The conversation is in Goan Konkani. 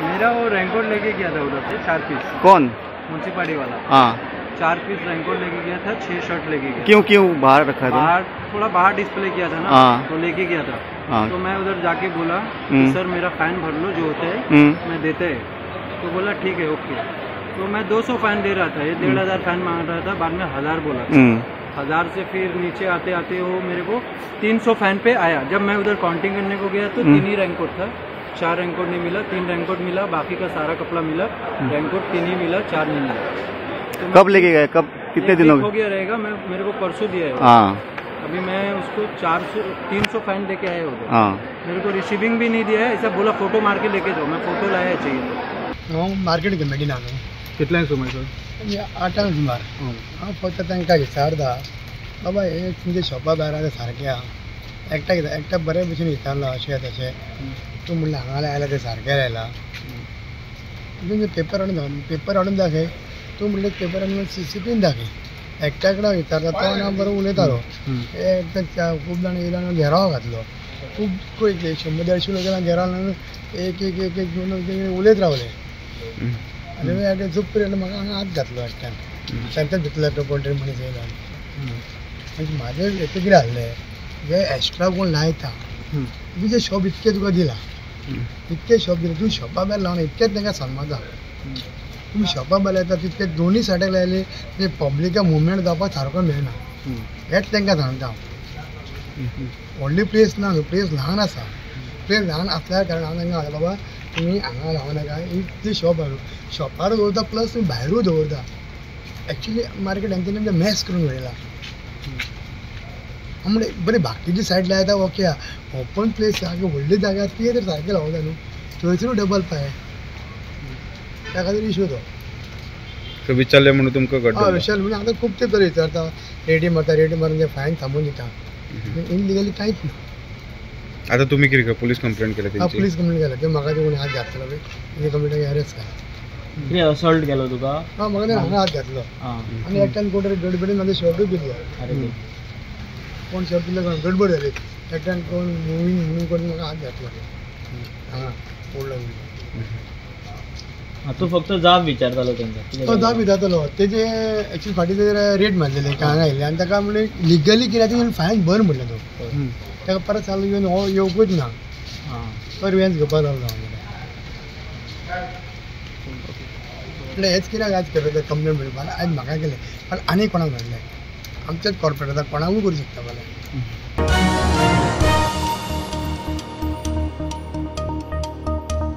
मेरा वो रेनकोट लेके गया था उधर से 4 पीस। कौन? म्यूनसिपालिटी वाला। हाँ, 4 पीस रेनकोट लेके गया था, 6 शर्ट लेके गया। क्यों क्यों बाहर रखा था? बाहर थोड़ा बाहर डिस्प्ले किया था ना। हाँ। तो लेके गया था। हाँ। तो मैं उधर जाके बोला कि सर मेरा फाइन भर लो जो होता है मैं देते है। तो बोला ठीक है ओके। तो मैं 200 फाइन दे रहा था, ये 1500 फाइन मांग रहा था, बाद में 1000 बोला। 1000 से फिर नीचे आते आते वो मेरे को 300 फाइन पे आया। जब मैं उधर काउंटिंग करने को गया तो 3 ही रेनकोट था, 4 रेनकोट नहीं मिला, 3 रेनकोट मिला, बाकी का सारा कपड़ा मिला, रेनकोट 3 ही मिला, 4 नहीं मिला। तो कब लेके गए, कब कितने दिन हो गया रहेगा? मैं मेरे को परसों दिया है। हाँ। अभी मैं उसको 300 फाइन दे के आया उधर। हाँ। मेरे को रिसीविंग भी नहीं दिया है, ऐसा बोला फोटो मार के लेके जाओ, मैं फोटो लाया चाहिए तो। हांव मार्केट कमिटीन आलो। कितल्यांक सुमार सर? 8 सुमार। हांव फक्त तांकां विचारता, बाबा हे तुमच्या शॉपा भायर आसा सारकें आहा? एकट्याक एकट्या बरे भशेन विचारलो अशें तशें, तूं म्हणलें हांगा आयला तें सारकें आयला, तुमचे पेपर हाडून दाखय, पेपर हाडून दाखय, तूं म्हणलें पेपर हाडून सीसीटीव्ही दाखय। एकट्या कडेन विचारता तो आनी हांव बरो उलयतालो। एकट्या खूब जाण येयलो आनी घेराव घातलो, खूब 100-150 लोकांक घेराव घालून एक एक एक एक दोन उलयत रावले। आनी एकट्या चूप करून म्हाका हांगा हात घातलो एकट्यान, तांच्याच भितरलो एकटो कोण तरी मनीस येयलो। म्हणजे म्हाजें हेतू कितें आसलें, जे एक्स्ट्रा कोण लायता तुजें शॉप इतकें तुका दिलां, इतकें शॉप दिलां, तूं शॉपा भायर लावना, इतकेंच तांकां सन्माता। तुमी शॉपा भायर लायता तितके दोनूय सायडाक लायले ते पब्लिकाक मुवमेंट जावपाक सारको मेळना, हेंच तांकां सांगता हांव। व्हडली प्लेस ना न्हू, प्लेस ल्हान आसा, प्लेस ल्हान आसल्या कारणान हांव तांकां सांगता बाबा तुमी हांगा लावं नाका, इतली शॉप हाडून शॉपार दवरता प्लस तुमी भायरूय दवरता। एक्चुली मार्केट हेंच्यांनी मॅस करून उडयला। म्हणजे बरें बाकीची सायड लायता ओके आहा, ओपन प्लेस सारकी व्हडली जागा आसा ती तर सारकें लावता न्हू, थंयसरूय डबल पांय, त्या खातीर इशू तो। विचारलें म्हणून तुमकां हय विचारलें म्हणून आतां खूब तेंप जाले विचारता, रेडी मारता, रेडी मारून ते फायन थांबोवन दिता, इनलिगली कांयच ना। आतां तुमी कितें पुलीस कंप्लेन केल्या? हां, पुलीस कंप्लेन केल्या, ते म्हाका ते कोणी हात घातलो पळय तेजी कंप्लेन अरेस्ट केला। कितें असॉल्ट केलो तुका? हां, म्हाका तेणें हांगा हात घातलो आनी एकट्यान कोण तरी गडबडीन म्हाजो शर्टूय पिलो, कोण शर्ट पिलो गडबड जाली, एकट्यान कोण मुवींग म्हणून कोण म्हाका हात घातलो हांगा ओडलो। तूं फक्त जाब विचारतालो तांकां? तो जाब विचारतालो, तेजे एक्चुअली फाटीं तेजेर रेट मारलेले हांगा आयिल्ले आनी ताका म्हणलें लिगली कितें तें फायन भर म्हणलें तूं, ताका परत चालू येवन हो येवकूच ना, तो रिवेंज घेवपाक लागलो। म्हणल्यार हेच कित्याक आज करता कंप्लेन म्हणपाक आयज म्हाका केलें, पण आनी कोणाक म्हणलें आमच्याच कॉर्पोरेटर कोणाकूय करूं शकता फाल्यां।